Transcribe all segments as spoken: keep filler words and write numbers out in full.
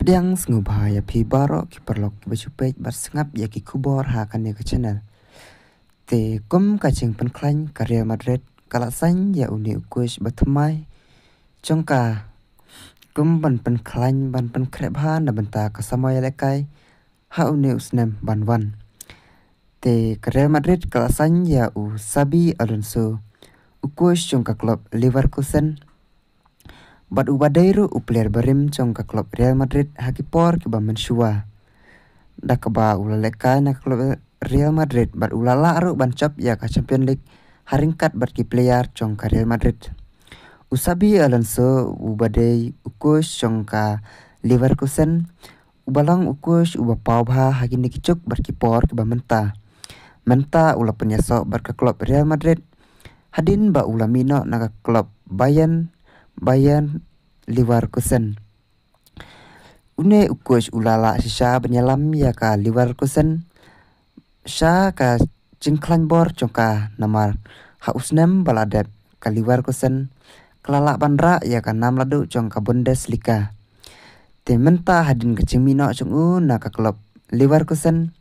Pdiang sngewbha ïa phi baroh ki paralok kiba ju peit bad sngap ïa ki khubor ha kane ka channel. Te kum ka jingpynkhlaiñ, ka Real Madrid ka la sign ïa une u coach ba thymmai jong ka, kum ban pynkhlaiñ ban pynkhreh bha na bynta ka samoi ïalehkai ha une u snem ban wan. Te ka Real Madrid ka la sign ïa u Xabi Alonso, u coach jong ka club Leverkusen, bad uba dei ruh u player barim jong ka club Real Madrid ha ki por kiba mynshuwa, da kaba u la lehkai na ka club Real Madrid bad u la lah ruh ban jop ïa ka Champions League ha ryngkat bad ki player jong ka Real Madrid. U Xabi Alonso uba dei u coach jong ka Leverkusen, uba long u coach uba paw bha ha kine ki juk bad ki por kiba mynta. Mynta u la pynïasoh bad ka club Real Madrid hadien ba u la mih noh na ka club Bayern, Bayern Leverkusen. Une u coach u la lah shisha ban ïalam ïa ka Leverkusen sha ka jingkhlaiñ bor jong ka, namar ha u snem ba la dep ka Leverkusen ka la lah ban rah ïa ka nam laduh jong ka Bundesliga. Te mynta hadien ka jingmih noh jong u na ka club Leverkusen,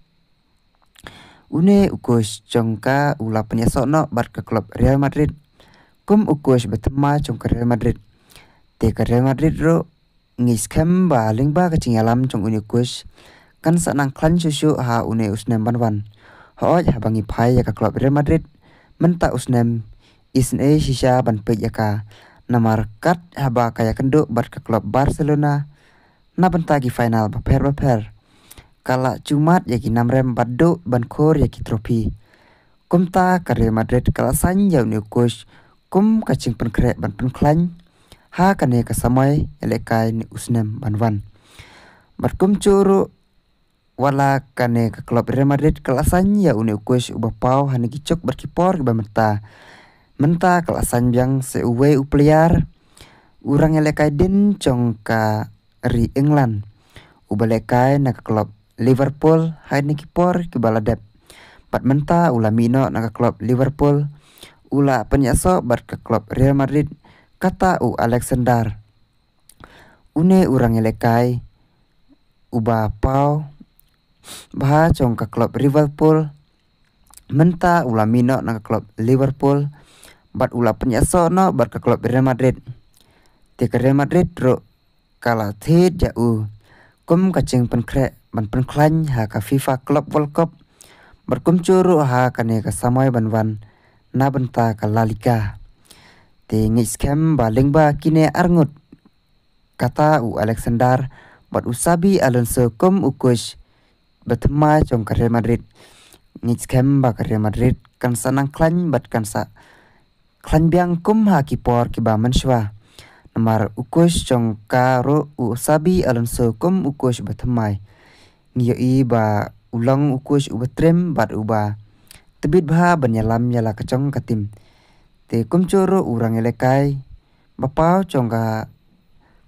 une u coach jong ka u la pynïasoh noh bad ka club Real Madrid kum u coach ba thymmai jong ka Real Madrid. Te ka Real Madrid ruh ngi skhem ba lyngba ka jingïalam jong une u coach kan sa nang khlaiñ shuh shuh ha une u snem ban wan. Hooid, haba ngi phai ïa ka club Real Madrid mynta u snem, isynei shisha ban peit ïa ka, namar kat haba ka ïakynduh bad ka club Barcelona na bynta ki final bapher bapher, ka la ju mad ïa ki namrem bad duh ban khur ïa ki trophy. Kumta ka Real Madrid ka la sign ïa une u coach kum ka jingpynkhreh ban pynkhlaiñ ha kane ka samoi ïalehkai ne u snem ban wan. Bad kumjuh ruh, wat la kane ka club Real Madrid ka la sign ïa une u coach uba paw ha kine ki juk bad ki por kiba mynta, mynta ka la sign biang sa uwei u player, u rangïalehkai dien jong ka ri England, uba lehkai na ka club Liverpool ha kine ki por kiba la dep. Bad mynta u la mih noh na ka club Liverpool, u la pynïasoh bad ka club Real Madrid, kata u Alexander. Une u rangïalehkai uba paw bha jong ka club Liverpool, mynta u la mih noh na ka club Liverpool bad u la pynïasoh noh bad ka club Real Madrid. Te ka Real Madrid ruh ka la thied ïa u kum ka jingpynkhreh ban pynkhlaiñ ha ka FIFA Club World Cup bad kumjuh ruh ha kane ka samoi ban wan na bynta ka La Liga. Te ngi skhem ba lyngba kine arngut, kata u Alexander bad u Xabi Alonso kum u coach ba thymmai jong ka Real Madrid, ngi skhem ba ka Real Madrid kan sa nang khlaiñ bad kan sa khlaiñ biang kum ha ki por kiba mynshuwa. Namar u coach jong ka ruh u Xabi Alonso kum u coach ba thymmai, ngi ïohi ba u long u coach uba trim bad uba tbit bha ban ïalam ïa la ka jong ka team. Te kumjuh ruh u rangïalehkai ba paw jong ka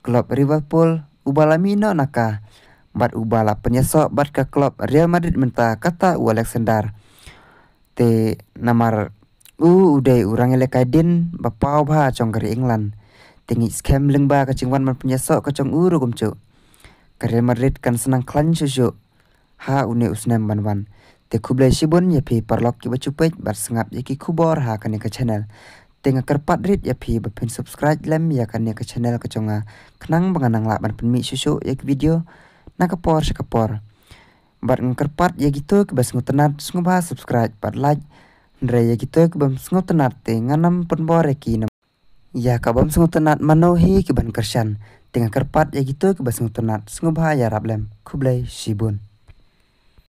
club Liverpool uba la mih noh na ka bad uba la pynïasoh bad ka club Real Madrid mynta, kata u Alexander. Te namar u u dei u rangïalehkai dien ba paw bha jong ka ri England, te ngi skhem lyngba ka jingwan ban pynïasoh ka jong u ruh kumjuh, ka Real Madrid kan sa nang khlaiñ shuh shuh ha une u snem ban wan. Te khublei shibun ïa phi paralok kiba ju peit bad sngap ïa ki khubor ha kane ka channel. Te nga kyrpad rit ïa phi ba phin subscribe lem ïa kane ka channel ka jong nga, khnang ba ngan nang lah ban pynmih shuh shuh ïa ki video na ka por sha ka por. Bad nga kyrpad ïa kito kiba sngewtynnat sngewbha subscribe bad like. Hynrei ïa kito kiba sngewtynnat te ngan ym pynbor ïa ki. Ïa kaba ym sngewtynnat mano hi ki ban kyrshan. Te nga kyrpad ïa kito kiba sngewtynnat sngewbha ïarap lem. Khublei shibun.